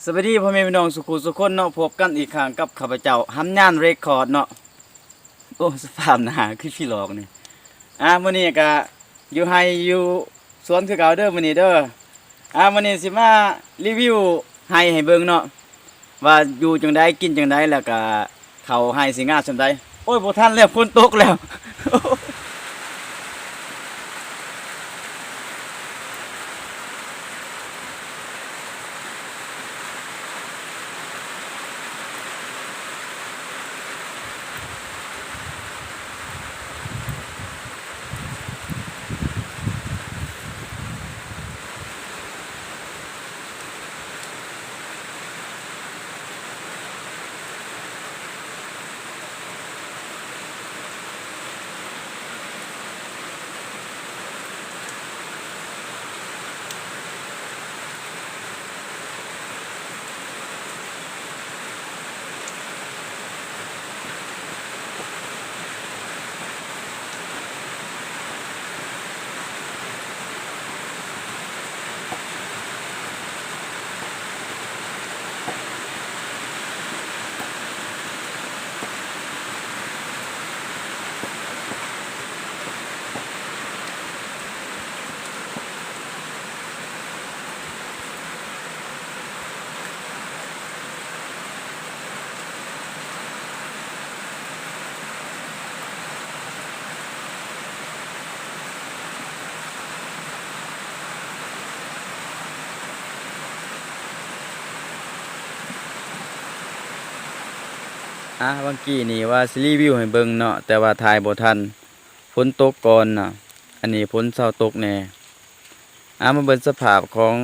ສະບາຍດີພໍ່ແມ່ພີ່ນ້ອງສູ່ຄູ່ສູ່ຄົນເນາະ, ພົບກັນອີກຄັ້ງກັບຂ້າພະເຈົ້າ ຫຳຍານເຣຄອດເນາະ. ໂອ້ ສະພາບໜ້າຄືຜີຫຼອກນີ້. ອາ ມື້ນີ້ກະຢູ່ໄຮ່ຢູ່ສວນຄືເກົ່າເດີມື້ນີ້ເດີ. ອາ ມື້ນີ້ຊິມາຣີວິວໄຮ່ໃຫ້ເບິ່ງເນາະ ວ່າຢູ່ຈັ່ງໃດ ກິນຈັ່ງໃດ ແລ້ວກະເຂົ້າໄຮ່ຊິງາມສ່ຳໃດ. ໂອ້ຍ ບໍ່ທັນແລ້ວ ຝົນຕົກແລ້ວ. ອາ ຫວ່າງກີ້ນີ້ວ່າຊິຣີວິວໃຫ້ເບິ່ງເນາະ ແຕ່ວ່າຖ່າຍບໍ່ທັນ ຝົນຕົກກ່ອນນະ. ອັນນີ້ຝົນເຊົາຕົກແດ່. ອາ ມາເບິ່ງສະພາບຂອງ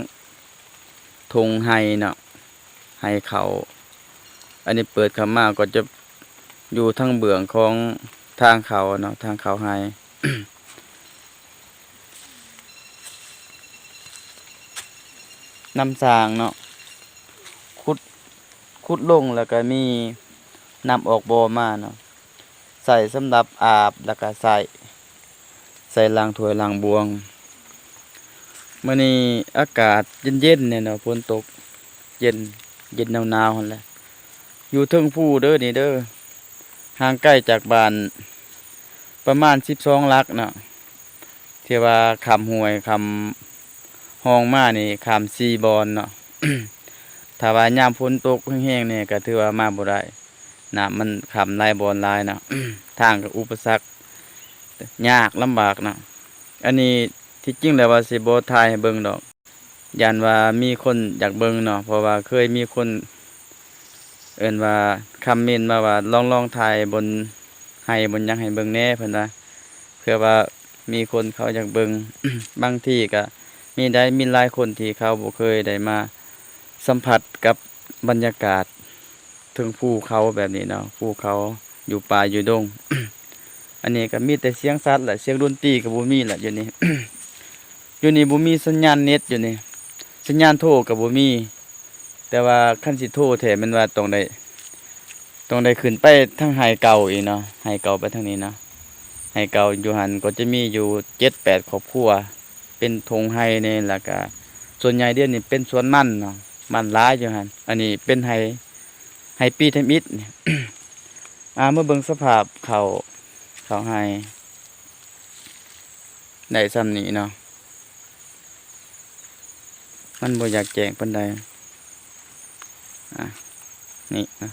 ທົ່ງໄຮ່ເນາະ ໄຮ່ເຂົ້າ. ອັນນີ້ເປີດເຂົ້າມາກໍຈະຢູ່ທາງເບື້ອງຂອງທາງເຂົ້າເນາະ ທາງເຂົ້າໄຮ່. ນ້ຳສ້າງເນາະ ຂຸດ ຂຸດລົງແລ້ວກະມີນ້ຳອອກບໍ່ມາເນາະ ໃຊ້ສຳລັບອາບ ແລ້ວກະໃຊ້ ໃຊ້ລ້າງຖ້ວຍລ້າງບ່ວງ. ມື້ນີ້ອາກາດເຢັນໆແດ່ເນາະ ຝົນຕົກ ເຢັນ ເຢັນໜາວໆຫັ້ນແຫຼະ. ຢູ່ເທິງພູເດີນີ້ເດີ ຫ່າງໄກຈາກບ້ານປະມານສິບສອງຫຼັກເນາະ ທີ່ວ່າຂ້າມຫ້ວຍຂ້າມຮ່ອງມານີ້ ຂ້າມສີ່ບ່ອນເນາະ. ຖ້າວ່າຍາມຝົນຕົກແຮງໆນີ້ ກະຖືວ່າມາບໍ່ໄດ້ ນ້ຳມັນຂ້າມຫຼາຍບ່ອນຫຼາຍເນາະ ທາງກະອຸປະສັກ ຍາກລຳບາກເນາະ. ອັນນີ້ທີ່ຈິງແລ້ວວ່າຊິບໍ່ຖ່າຍໃຫ້ເບິ່ງດອກ ຢ້ານວ່າມີຄົນຢາກເບິ່ງເນາະ ເພາະວ່າເຄີຍມີຄົນເອີ້ນວ່າຄອມເມັນມາວ່າ ລອງ ລອງຖ່າຍບ່ອນໄຮ່ບ່ອນຫຍັງໃຫ້ເບິ່ງແດ່ ເພິ່ນວ່າ ເພື່ອວ່າມີຄົນເຂົາຢາກເບິ່ງ. ບາງທີກະມີໄດ້ ມີຫຼາຍຄົນທີ່ເຂົາບໍ່ເຄີຍໄດ້ມາສຳຜັດກັບບັນຍາກາດເທິງພູເຂົາແບບນີ້ເນາະ ພູເຂົາຢູ່ປ່າຢູ່ດົງ. ອັນນີ້ກະມີແຕ່ສຽງສັດແຫຼະ ສຽງດົນຕີກະບໍ່ມີລະຢູ່ນີ້. ຢູ່ນີ້ບໍ່ມີສັນຍານເນັດ ຢູ່ນີ້ ສັນຍານໂທກະບໍ່ມີ. ແຕ່ວ່າຄັນຊິໂທແທ້ແມ່ນວ່າຕ້ອງໄດ້ ຕ້ອງໄດ້ຂຶ້ນໄປທາງໄຮ່ເກົ່າອີກເນາະ ໄຮ່ເກົ່າໄປທາງນີ້ເນາະ. ໄຮ່ເກົ່າຢູ່ຫັ້ນກໍຈະມີຢູ່ເຈັດແປດຄອບຄົວ ເປັນທົ່ງໄຮ່ແດ່ ແລ້ວກະສ່ວນໃຫຍ່ດຽວນີ້ເປັນສວນມັນເນາະ ມັນຫຼາຍຢູ່ຫັ້ນ. ອັນນີ້ເປັນໄຮ່ ໄຮ່ປີທຳອິດ. ອາ ມາເບິ່ງສະພາບເຂົ້າ ເຂົ້າໄຮ່ ໄດ້ຊ່ຳນີ້ເນາະ ມັນບໍ່ຢາກແຈ້ງປານໃດ. ອາ ນີ້ນະ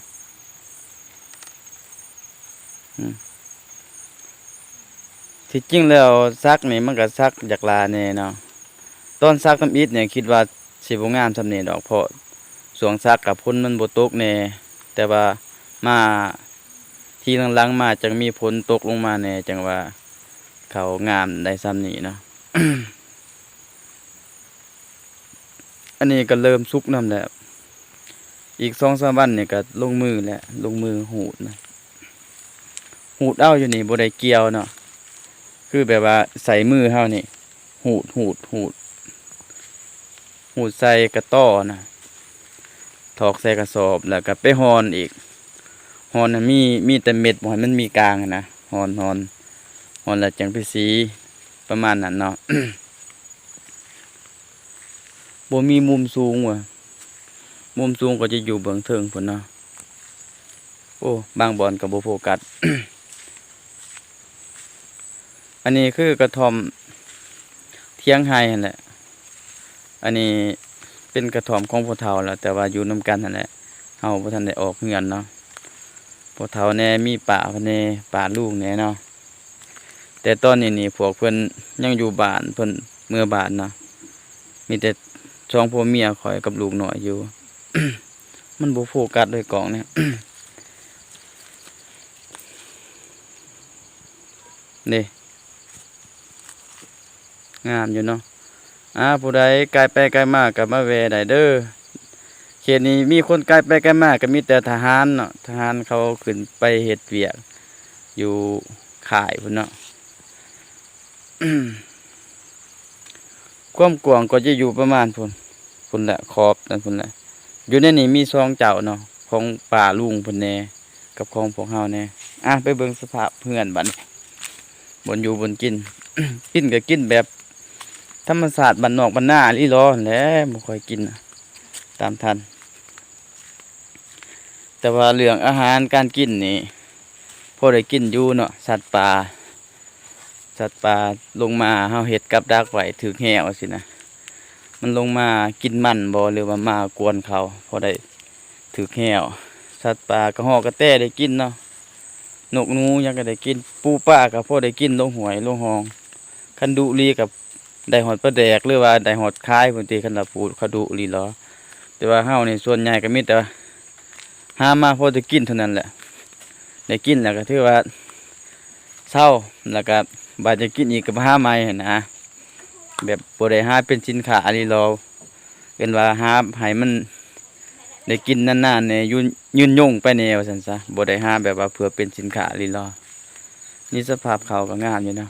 ອືມ ທີ່ຈິງແລ້ວສັກນີ້ມັນກະສັກຢາກຫຼາແດ່ເນາະ. ຕອນສັກທຳອິດນີ້ຄິດວ່າຊິບໍ່ງາມຊ່ຳນີ້ດອກ ເພາະຊ່ວງສັກກະຝົນມັນບໍ່ຕົກແດ່ ແຕ່ວ່າມາທີຫຼັງໆມາຈັ່ງມີຝົນຕົກລົງມາແດ່ ຈັ່ງວ່າເຂົ້າງາມໄດ້ຊ່ຳນີ້ເນາະ. ອັນນີ້ກະເລີ່ມສຸກນຳແລ້ວ ອີກສອງສາມວັນນີ້ກະລົງມືແລ້ວ ລົງມືຮູດນະ ຮູດເອົາຢູ່ນີ້ ບໍ່ໄດ້ກ່ຽວເນາະ ຄືແບບວ່າໃຊ້ມືເຮົານີ້ ຮູດ ຮູດ ຮູດ ຮູດໃສ່ກະຕໍ້ນະ ຖອກໃສ່ກະສອບ ແລ້ວກະໄປຮ່ອນອີກ ຮ່ອນໃຫ້ມີ ມີແຕ່ເມັດ ບໍ່ໃຫ້ມັນມີກາງຫັ້ນນະ ຮ່ອນ ຮ່ອນ ຮ່ອນແລ້ວຈັ່ງໄປສີ ປະມານນັ້ນເນາະ. ບໍ່ມີມຸມສູງວ່າ ມຸມສູງກໍຈະຢູ່ເບື້ອງເທິງພຸ້ນເນາະ. ໂອ້ ບາງບ່ອນກໍບໍ່ໂຟກັດ. ອັນນີ້ຄືກະທ່ອມທຽງໄຮ່ຫັ້ນແຫຼະ. ອັນນີ້ເປັນກະທ່ອມຂອງພໍ່ເຖົ້າແຫຼະ ແຕ່ວ່າຢູ່ນຳກັນຫັ້ນແຫຼະ. ເຮົາບໍ່ທັນໄດ້ອອກເຮືອນເນາະ. ພໍ່ເຖົ້າແດ່ ມີປ້າເພິ່ນແດ່ ປ້າລຸງແດ່ເນາະ. ແຕ່ຕອນນີ້ນີ້ພວກເພິ່ນຍັງຢູ່ບ້ານ ເພິ່ນເມືອບ້ານເນາະ. ມີແຕ່ສອງຜົວເມຍຂ້ອຍກັບລູກນ້ອຍຢູ່. ມັນບໍ່ໂຟກັດເລີຍກ້ອງນີ້ ເດ້. ງາມຢູ່ເນາະ. ອາ ຜູ້ໃດກາຍໄປກາຍມາກໍມາແວ່ໄດ້ເດີ. ເຂດນີ້ມີຄົນກາຍໄປກາຍມາກໍມີແຕ່ທະຫານເນາະ. ທະຫານເຂົາຂຶ້ນໄປເຮັດວຽກຢູ່ຄ້າຍພຸ້ນເນາະ. ຄວາມກວ້າງກໍຈະຢູ່ປະມານພຸ້ນ ພຸ້ນແຫຼະ ຂອບນັ້ນພຸ້ນແຫຼະ. ຢູ່ໃນນີ້ມີສອງເຈົ້າເນາະ ຂອງປ້າລຸງເພິ່ນແດ່ ກັບຂອງພວກເຮົາແດ່. ອາ ໄປເບິ່ງສະພາບເຮືອນບັດນີ້ ບ່ອນຢູ່ບ່ອນກິນ. ກິນກໍກິນແບບທຳມະຊາດບ້ານນອກບ້ານນາອີ່ຫຼີຫັ້ນແຫຼະ ບໍ່ຄ່ອຍກິນຕາມທັນ. ແຕ່ວ່າເລື່ອງອາຫານການກິນນີ້ ພໍໄດ້ກິນຢູ່ເນາະ. ສັດປ່າ ສັດປ່າລົງມາ ເຮົາເຮັດກັບດັກໄວ້ ຖືກແຮ້ວຊີ້ນະ. ມັນລົງມາກິນມັນບໍ ຫຼືວ່າມາກວນເຂົ້າ ພໍໄດ້ຖືກແຮ້ວ. ສັດປ່າ ກະຮອກກະແຕໄດ້ກິນເນາະ. ນົກໜູຫຍັງກໍໄດ້ກິນ. ປູປາກໍພໍໄດ້ກິນ ລົງຫ້ວຍລົງຮ່ອງ. ຄັນດຸລີກໍໄດ້ຮອດປາແດກ ຫຼືວ່າໄດ້ຮອດຂາຍພຸ້ນຕິ ຄັນວ່າປູເຂົາດຸລີຫຼໍ. ແຕ່ວ່າເຮົານີ້ສ່ວນໃຫຍ່ກໍມີແຕ່ຫາມາພໍໄດ້ກິນເທົ່ານັ້ນແຫຼະ. ໄດ້ກິນແລ້ວກໍຖືວ່າເຊົາ ແລ້ວກໍບາດຢາກກິນອີກກໍມາຫາໃໝ່ຫັ້ນນະ. ແບບບໍ່ໄດ້ຫາເປັນສິນຄ້າອີ່ຫຼີຫຼໍ. ເອີ້ນວ່າຫາໃຫ້ມັນໄດ້ກິນນານໆແດ່ ຍືນ ຍືນຍົງໄປແດ່ວ່າຊັ້ນຊະ. ບໍ່ໄດ້ຫາແບບວ່າເພື່ອເປັນສິນຄ້າອີ່ຫຼີຫຼໍ. ນີ້ສະພາບເຂົາກໍງາມຢູ່ເນາະ.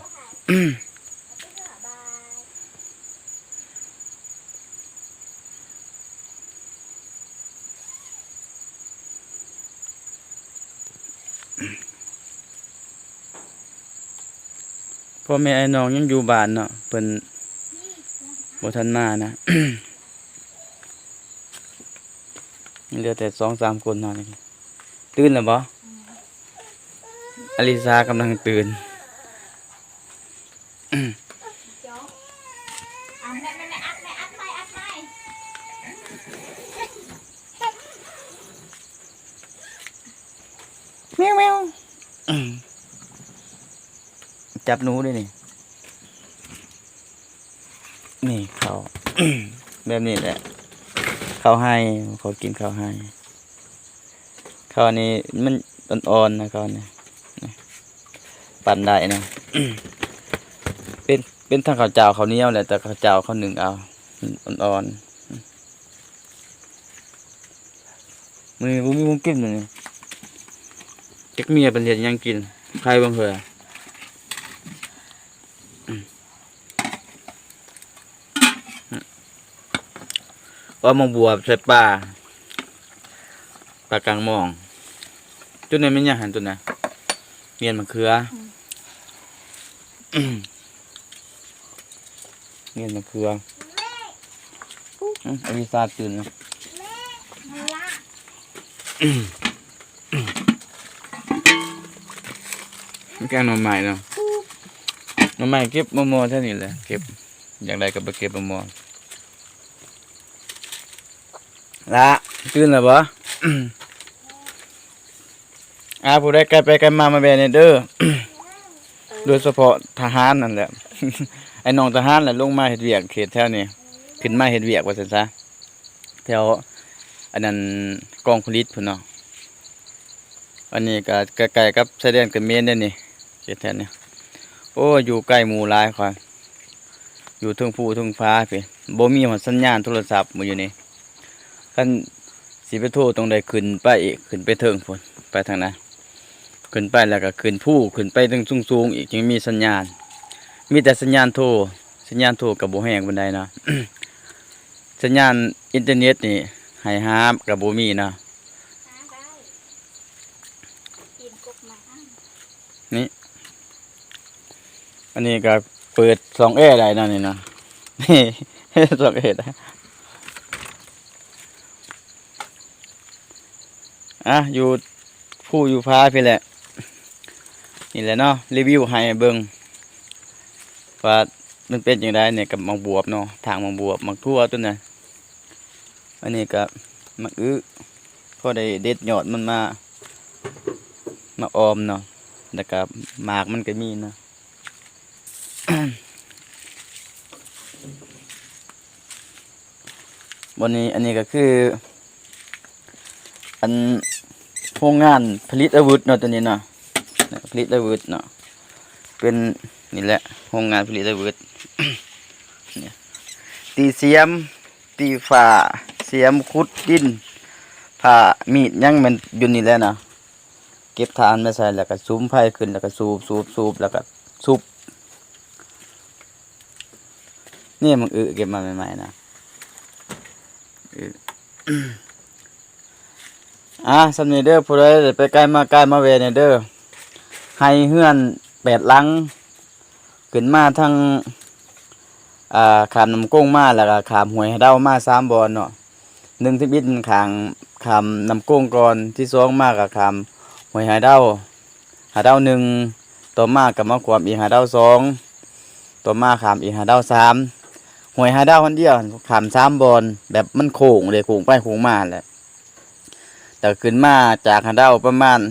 ພໍ່ແມ່ອ້າຍນ້ອງຍັງຢູ່ບ້ານເນາະ ເພິ່ນບໍ່ທັນມານະ. ເຫຼືອແຕ່ສອງສາມຄົນເທົ່ານັ້ນ. ຕື່ນແລ້ວບໍ່? ອາລິຊາກຳລັງຕື່ນ. ແມວໆ ຈັບໜູເດ້ນີ້. ນີ້ເຂົ້າ ແບບນີ້ແຫຼະ ເຂົ້າໄຮ່ ຂໍກິນເຂົ້າໄຮ່. ເຂົ້ານີ້ມັນອ່ອນໆນະ ເຂົ້ານີ້ ນີ້ ປັ້ນໄດ້ນະ. ເປັນ ເປັນທັງເຂົ້າເຈົ້າເຂົ້າໜຽວແຫຼະ ແຕ່ເຂົ້າເຈົ້າເຂົາໜຶ້ງເອົາ ອ່ອນໆ. ມື້ນີ້ບໍ່ມີຂອງກິນມື້ນີ້. ຈັກເມຍເພິ່ນເຮັດຫຍັງກິນ ໃຜເບິ່ງເທື່ອ. ເອົາໝາກບວບໃສ່ປາ ປາກາງມອງ. ຈຸດນີ້ແມ່ນຫຍັງຫັ້ນ? ຈຸດນີ້ ງຽນມະເຂືອ. ອືມ ງຽນມະເຂືອ. ອືມ ອາລິຊາຕື່ນແລ້ວ. ແກງໜໍ່ໄມ້ເນາະ. ໜໍ່ໄມ້ເກັບມໍ່ໆແຖວນີ້ແຫຼະ ເກັບ ຢາກໄດ້ກໍໄປເກັບມໍ່ໆ. ລະ ຕື່ນແລ້ວບໍ່? ອາ ຜູ້ໃດໄກໄປໄກມາ ມາແວ່ແດ່ເດີ. ໂດຍສະເພາະທະຫານນັ້ນແຫຼະ ໄອ້ນ້ອງທະຫານແຫຼະ ລົງມາເຮັດວຽກເຂດແຖວນີ້ ຂຶ້ນມາເຮັດວຽກວ່າຊັ້ນຊະ ແຖວອັນນັ້ນ ກອງຜະລິດພຸ້ນເນາະ. ອັນນີ້ກໍໃກ້ໆກັບຊາຍແດນກະເໝນເດ້ນີ້ ເຂດແຖວນີ້. ໂອ້ຍ ຢູ່ໄກໝູ່ຫຼາຍຂ້ອຍ ຢູ່ເທິງພູເທິງຜາພີ້ ບໍ່ມີຮອດສັນຍານໂທລະສັບໝູ່ຢູ່ນີ້. ຄັນຊິໄປໂທຕ້ອງໄດ້ຂຶ້ນໄປອີກ ຂຶ້ນໄປເທິງພຸ້ນ ໄປທາງນັ້ນ ຂຶ້ນໄປແລ້ວກໍຂຶ້ນພູ ຂຶ້ນໄປເທິງສູງໆອີກ ຈຶ່ງມີສັນຍານ. ມີແຕ່ສັນຍານໂທ ສັນຍານໂທກໍບໍ່ແຮງປານໃດເນາະ. ສັນຍານອິນເຕີເນັດນີ້ໃຫ້ຫາກໍບໍ່ມີເນາະ. ນີ້ ອັນນີ້ກໍເປີດຊ່ອງແອໄດ້ເນາະ ນີ້ເນາະ ຊ່ອງແອໄດ້. ອ່ະ ຢູ່ພູຢູ່ຜາພີ້ແຫຼະ. ນີ້ແຫຼະເນາະ ຣີວິວໃຫ້ເບິ່ງວ່າມັນເປັນຈັ່ງໃດ. ນີ້ກໍໝາກບວບເນາະ ຖາງໝາກບວບ ໝາກຖົ່ວຕົວນັ້ນ. ອັນນີ້ກໍໝາກອຶ ພໍໄດ້ເດັດຍອດມັນມາ ມາອອມເນາະ ແລ້ວກໍໝາກມັນກໍມີເນາະ. ບ່ອນນີ້ ອັນນີ້ກໍຄື ອັນໂຮງງານຜະລິດອາວຸດເນາະ ຕົວນີ້ເນາະ ຜະລິດອາວຸດເນາະ ເປັນ ນີ້ແຫຼະ ໂຮງງານຜະລິດອາວຸດ ຕີສຽມ ຕີຝາ ສຽມ ຂຸດດິນ ຜ້າ ມີດ ຫຍັງແມ່ນຢູ່ນີ້ແຫຼະເນາະ. ເກັບຖ່ານມາໃສ່ ແລ້ວກໍສຸມໄຟຂຶ້ນ ແລ້ວກໍສູບ ສູບ ສູບ ແລ້ວກໍສູບ. ນີ້ໝາກອຶເກັບມາໃໝ່ໆນະ ອຶ. ອ່າ ສ່ຳນີ້ເດີ ຜູ້ໃດໄດ້ໄປໄກມາໄກມາແວ່ແດ່ເດີ. ໄຮ່ເຮືອນແປດຫຼັງ ຂຶ້ນມາທາງ ອ່າ ຂ້າມນ້ຳກົງມາ ແລ້ວກໍຂ້າມຫ້ວຍຫາດາວມາສາມບ່ອນເນາະ. ໜຶ່ງທຳອິດມັນຂ້າມ ຂ້າມນ້ຳກົງກ່ອນ, ທີສອງມາກໍຂ້າມຫ້ວຍຫາດາວ ຫາດາວໜຶ່ງ, ຕໍ່ມາກໍມາຂວາມອີກຫາດາວສອງ, ຕໍ່ມາຂ້າມອີກຫາດາວສາມ. ຫ້ວຍຫາດາວອັນດຽວ ຂ້າມສາມບ່ອນ ແບບມັນໂຄ້ງເດ້ ໂຄ້ງໄປໂຄ້ງມາແຫຼະ. ແລ້ວຂຶ້ນມາຈາກຫາດາວປະມານ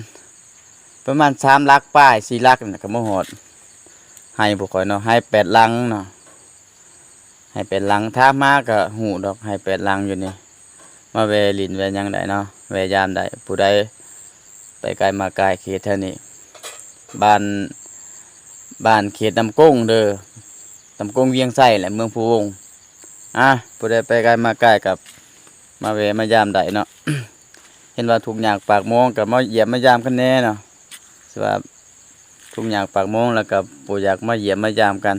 ປະມານສາມຫຼັກປາຍ ສີ່ຫຼັກນີ້ກໍມາຮອດໄຮ່ພວກຂ້ອຍເນາະ ໄຮ່ແປດຫຼັງເນາະ ໄຮ່ແປດຫຼັງ. ຖາມຫາກໍຮູ້ດອກ ໄຮ່ແປດຫຼັງຢູ່ນີ້ ມາແວ່ຫຼິ້ນແວ່ຫຍັງໄດ້ເນາະ ແວ່ຢາມໄດ້. ຜູ້ໃດໄປໄກມາໄກເຂດແຖວນີ້ ບ້ານ ບ້ານເຂດນ້ຳກົງເດີ ນ້ຳກົງວຽງໄຊແຫຼະ ເມືອງພູວົງ. ອ່າ ຜູ້ໃດໄປໄກມາໄກກໍມາແວ່ມາຢາມໄດ້ເນາະ. ເຫັນວ່າທຸກຍາກປາກໝອງກໍມາຢ້ຽມມາຢາມກັນແດ່ເນາະ ຊິວ່າທຸກຍາກປາກໝອງແລ້ວກໍບໍ່ຢາກມາຢ້ຽມມາຢາມກັນ.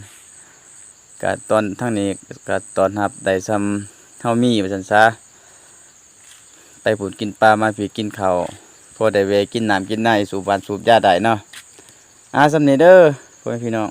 ກໍຕອນທາງນີ້ກໍຕ້ອນຮັບໄດ້ສ່ຳເຮົາມີວ່າຊັ້ນຊະ ໄປພຸ້ນກິນປາ ມາພີ້ກິນເຂົ້າ ພໍໄດ້ແວ່ກິນນ້ຳກິນໃນ ສູບຫວານສູບຢາໄດ້ເນາະ. ອ່າ ສ່ຳນີ້ເດີ ພໍ່ແມ່ພີ່ນ້ອງ.